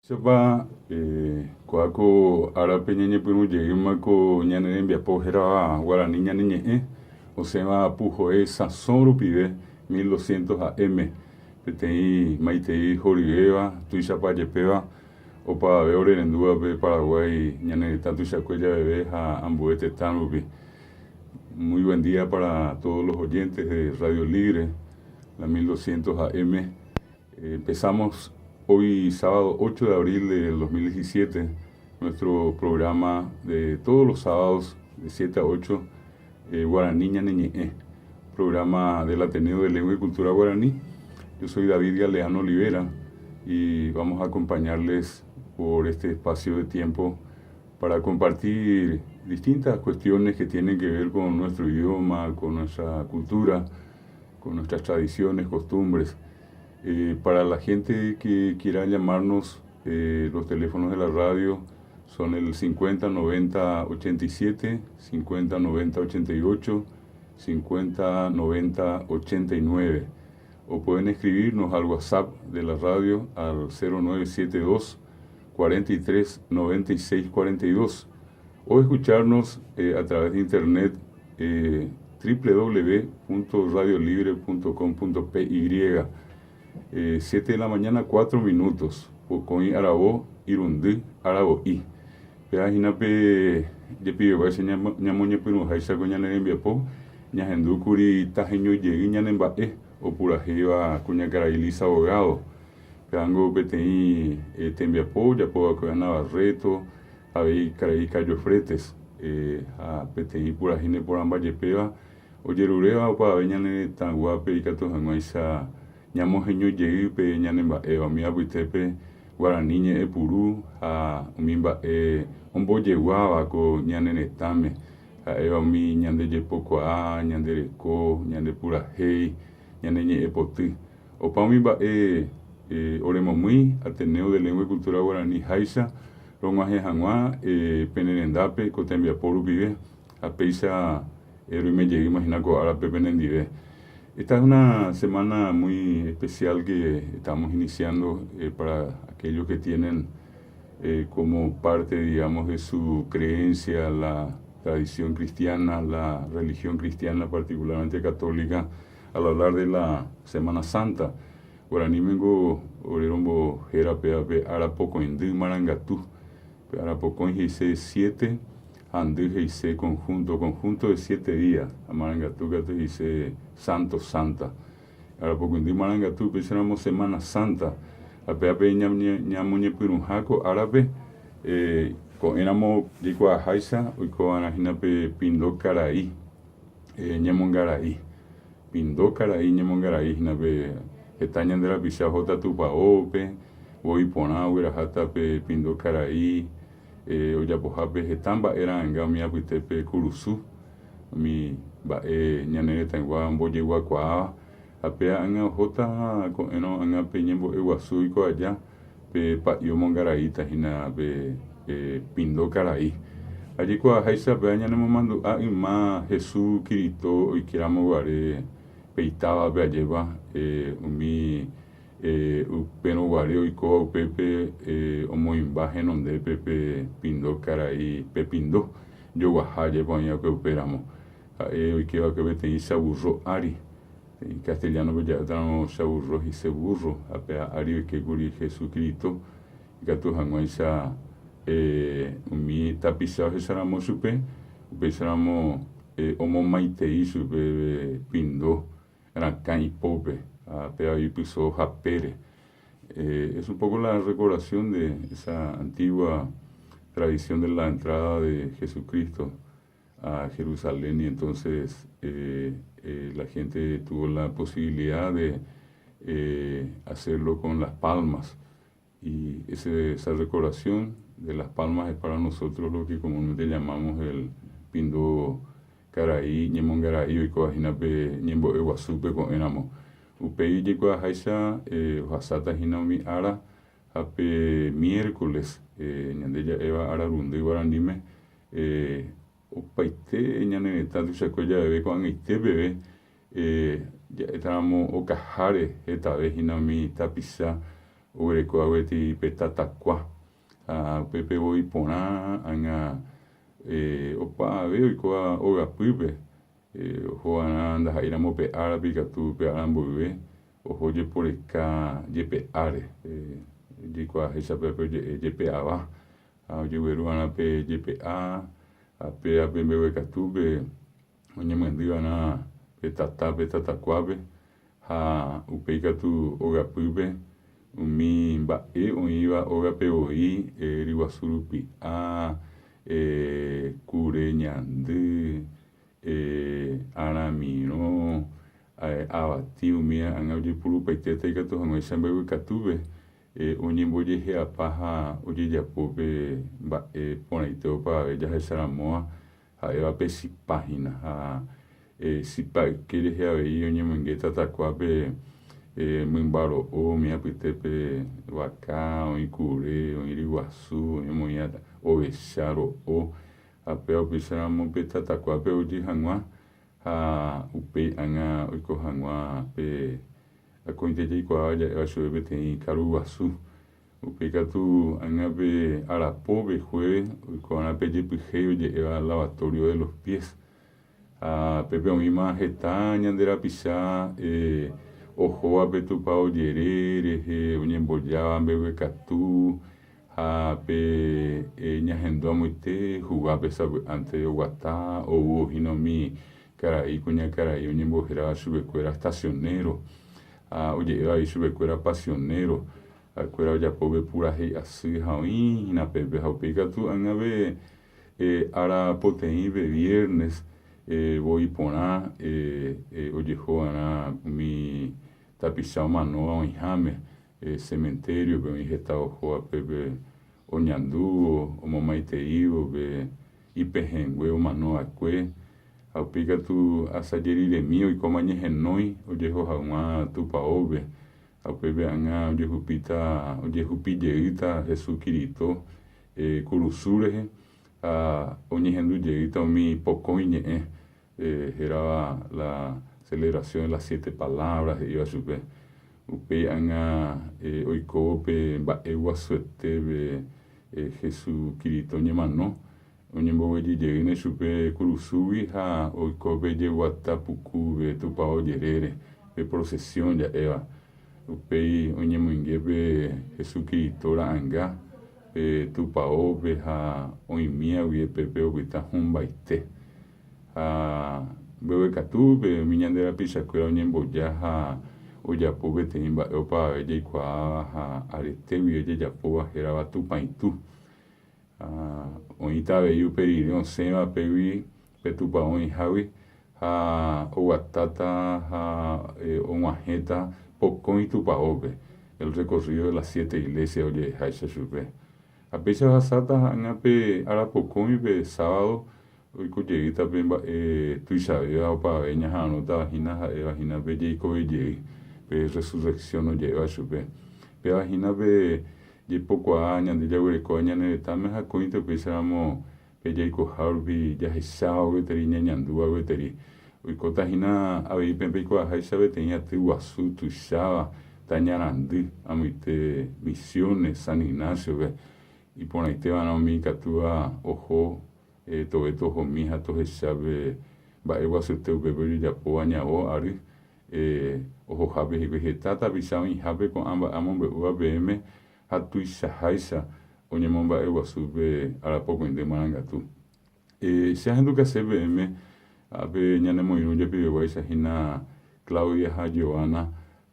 Mba'éichapa kóa ko árape ñañepyrũ jeýma ko ñane rembiapo hérava Guarani ñane ñe'ẽ osẽva Puhoe Sasõ rupive 1200 AM, peteĩ maitei horyvéva, tuichapa jepéva, opavave orerendúvape Paraguái ñane retã tuichakue javeve ha ambue tetã rupi. Muy buen día para todos los oyentes de Radio Libre, la 1200 AM. Empezamos hoy sábado 8 de abril del 2017 nuestro programa de todos los sábados de 7 a 8, eh, Guaraní Ñane Ñe'ẽ, programa del Ateneo de Lengua y Cultura Guaraní. Yo soy David Galeano Olivera y vamos a acompañarles por este espacio de tiempo para compartir distintas cuestiones que tienen que ver con nuestro idioma, con nuestra cultura, con nuestras tradiciones, costumbres. Eh, para la gente que quiera llamarnos, eh, los teléfonos de la radio son el 50 90 87, 50 90 88, 50 90 89. O pueden escribirnos al WhatsApp de la radio al 0972 43 96 42 o escucharnos eh, a través de internet eh, www.radiolibre.com.py eh, 7 de la mañana 4 minutos pokõi aravo irundy aravo'i péva hína pe jepiveguáicha ñamoñepyrũháicha ko ñane rembiapo ñahendúkuri taheñoijey ñanemba'e opurahéiva kuñakarai Lisa Bogado pévango peteĩ eh, tembiapo ojapova'ekue Ana Barreto avei karai Cayo Fretes ha peteĩ purahéi neporãmbajepéva ojeruréva opavave ñane retãguápe ikatu hag̃uáicha ñamoheñoijey pe ñanemba'éva umi apytépe guarani ñe'ẽpuru ha umi mba'e ombojeguáva ko ñane retãme ha'éva umi ñande jepokuaa, ñande reko, ñande purahéi, ñane ñe'ẽpoty. Opa umi mba'e oremomýi Ateneo de Lengua y Cultura Guarani háicha rog̃uahẽ hag̃ua pene rendápe ko tembiapo rupive ha péicha roime jeýma hína ko árape penendive. Esta es una semana muy especial que estamos iniciando para aquellos que tienen como parte, digamos, de su creencia la tradición cristiana, la religión cristiana, particularmente católica, al hablar de la Semana Santa. Guaraníme niko ore rombohéra péva pe ára pokõindy marangatu. Pe ára pokõi he'ise siete ha ndy he'ise conjunto, conjunto de siete días. Ha marangatu katu he'ise santo, santa. Ára pokõindy marangatu upéicharamo Semana Santa. Ha péva pe ñamoñepyrũha ko árape ko'ẽramo jaikuaaháicha oikova'erã hína pe pindo karai ñemongarai. Pindo karai ñemongarai hína pe heta ñande rapicha ohóta tupaópe, voi porã ogueraháta pe pindo karai ojapohápe heta mba'e ra'ãnga umi apytépe kurusu, umi mba'e ñane retãygua ombojeguakuaáva. Ha péa ág̃a ohóta ko'ẽrõ ág̃a pe ñembo'e guasu oiko aja pe pa'i omongaraíta hína pe pindo karai. Ha jaikuaaháicha péva ñanemomandu'a yma Hesu Kirito oikéramo guare pe itávape ajépa umi upérõ guare oikóva upépe omoĩmba henondépe pe pindo karai, pe pindo joguaha ajépa oĩ va'ekue upéramo. Ha'e oike va'ekue peteĩ chaburro ári. Castellano-pe ja'étaramo chaburro he'ise burro, ha pe ári oikékuri Jesucristo ikatu hag̃uáicha umi tapicha ohecharamo chupe, upéicharamo omomaitei chupe pindo rakã ipópe ha péva ipyso hapére. Es un poco la recordación de esa antigua tradición de la entrada de Jesucristo a Jerusalén y entonces eh, eh, la gente tuvo la posibilidad de eh, hacerlo con las palmas. Y ese, esa recordación de las palmas es para nosotros lo que comúnmente llamamos el pindo karai ñemongarai oikóva hína pe ñembo'e guasúpe ko'ẽramo. Upéi jaikuaaháicha ohasáta hína umi ára ha pe miércoles ñande ja'éva ararundy guaraníme Opaite ñane retã tuichakue javeve ko'ag̃aite peve ja'étaramo okaháre hetave hína umi tapicha. oguereko aguetei pe tatakua. Ha upépe voi porã ág̃a opavave oikóva ogapýpe oho'arã ndaha'éiramo pe árape ikatu pe ára mboyve oho jeporeka jepe'áre. Jaikuaaháicha pépe oje'e jepe'ava ha ojegueru'arã pe jepe'a ha péva pe mbeguekatúpe oñemyendyva'erã pe tata pe tatakuápe ha upéi katu ogapýpe umi mba'e oĩva ógape voi ryguasu rupi'a, kure ñandy, aramirõ, avati umi ág̃a ojepurupaitéta ikatu hag̃uáicha mbeguekatúpe oñembojehe'apa ha ojejapo pe mba'e porãite opavave jahecharamóva ha'éva pe chipa hína ha chipa yke rehe avei oñemoinge tatakuápe mymba ro'o umi apytépe vaka, oĩ kure, oĩ ryguasu, oñemoĩ ovecha ro'o ha péva upéicharamo pe tatakuápe ojy hag̃ua ha upéi ág̃a oiko hag̃ua pe akóinte jaikuaáva ja'éva chupe peteĩ karu guasu. Upéi katu ág̃a pe arapópe jueves oiko'arã pe jepyhéi oje'éva lavatorio de los pies. Ha pépe oĩma heta ñande rapicha ohóva pe tupao jere rehe oñembojáva mbeguekatu ha pe ñahendu amoite hugápe sapy'ánte oguata oúvo hína umi karai kuñakarai oñembohérava chupekuéra estacionero ha oje'éva avei chupekuéra pasionero. Ha'ekuéra ojapo pe purahéi asy ha oĩ hína pépe, ha upéi katu ág̃a pe ára poteĩ pe viernes voi porã ojeho va'erã umi tapicha omanóva oĩháme cementerio-pe, oĩ heta ohóva pépe oñandúvo, omomaiteívo pe ipehẽngue omano va'ekue, ha upéi katu asaje riremi oikóma ñehenói ojeho hag̃ua tupaópe. Ha upépe ág̃a ojehupíta, ojehupi jeýta Hesu Kirito kurusu rehe, ha oñehendu jeýta umi pokõi ñe'ẽ hérava la celebración de las siete palabras he'íva chupe. Upéi ág̃a oikóvo pe mba'e guasuetépe Hesu Kirito ñemano, oñemboguejy jeýne chupe kurusúgui ha oiko pe jeguata puku pe tupao jerére, pe procesión ja'éva. Upéi oñemoinge pe Jesucristo ra'anga pe tupaópe ha oĩmía guive pépe opyta hũmbaite. Ha mbeguekatúpe umi ñande rapichakuéra oñemboja ha ojapo peteĩ mba'e opavave jaikuaáva ha arete guive jajapóva hérava Tupãitũ. Ha oĩta avei upe rire osẽva pégui pe tupao oĩhágui, ha oguatáta ha og̃uahẽta pokõi tupaópe, el recorrido de las siete iglesias oje'eháicha chupe. Ha péicha ohasáta ha ág̃a pe ára pokõi pe sábado oiko jeýta pe mba'e tuichavéva opavave ñaha'arõtava hína ha'éva hína pe jeikove jey, pe resurrección oje'éva chupe. Péva hína pe Jepokuaa ñande jaguerekóva ñane retãme ha akóinte upéicharamo pe jaikoha rupi jahecháva gueteri, ñañandúva gueteri. Oikóta hína avei pe peikuaaháicha peteĩ aty guasu tuicháva tañarandy amoite Misiones, San Ignacio-pe. Iporãiteva'erã umi ikatúva oho tove tohomi ha tohecha pe mba'e guasuete upépe ojejapóva ñavo ary Ohohápe hikuái heta tapicha oĩhápe ko'ã mba'e amombe'úva peẽme ha tuichaháicha oñemomba'eguasu pe arapokõindy marangatu. Che ahendukase peẽme ápe ñanemoirũ jepiveguáicha hína Claudia ha Joana,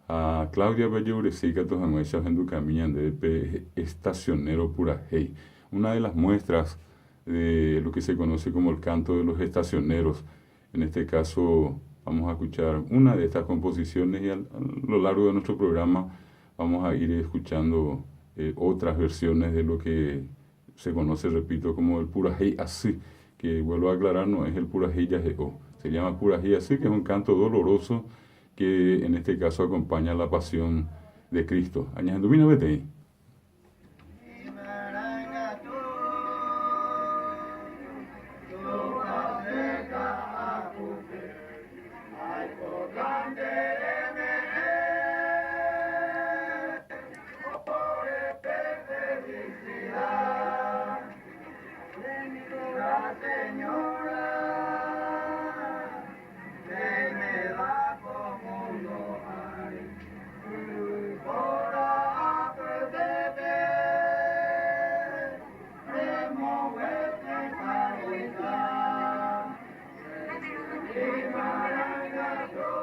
ha Claudia-pe ajeurese ikatu hag̃uáicha ohendukami ñandéve pe estacionero purahéi, una de las muestras de lo que se conoce como el canto de los estacioneros. En este caso vamos a escuchar una de estas composiciones y a lo largo de nuestro programa vamos a ir escuchando eh, otras versiones de lo que se conoce, repito, como el Purahei Asy, que vuelvo a aclarar, no es el Purahei Yajeo, se llama Purahei Asy, que es un canto doloroso que en este caso acompaña la pasión de Cristo. Añahendumína peteĩ. Che marangatu.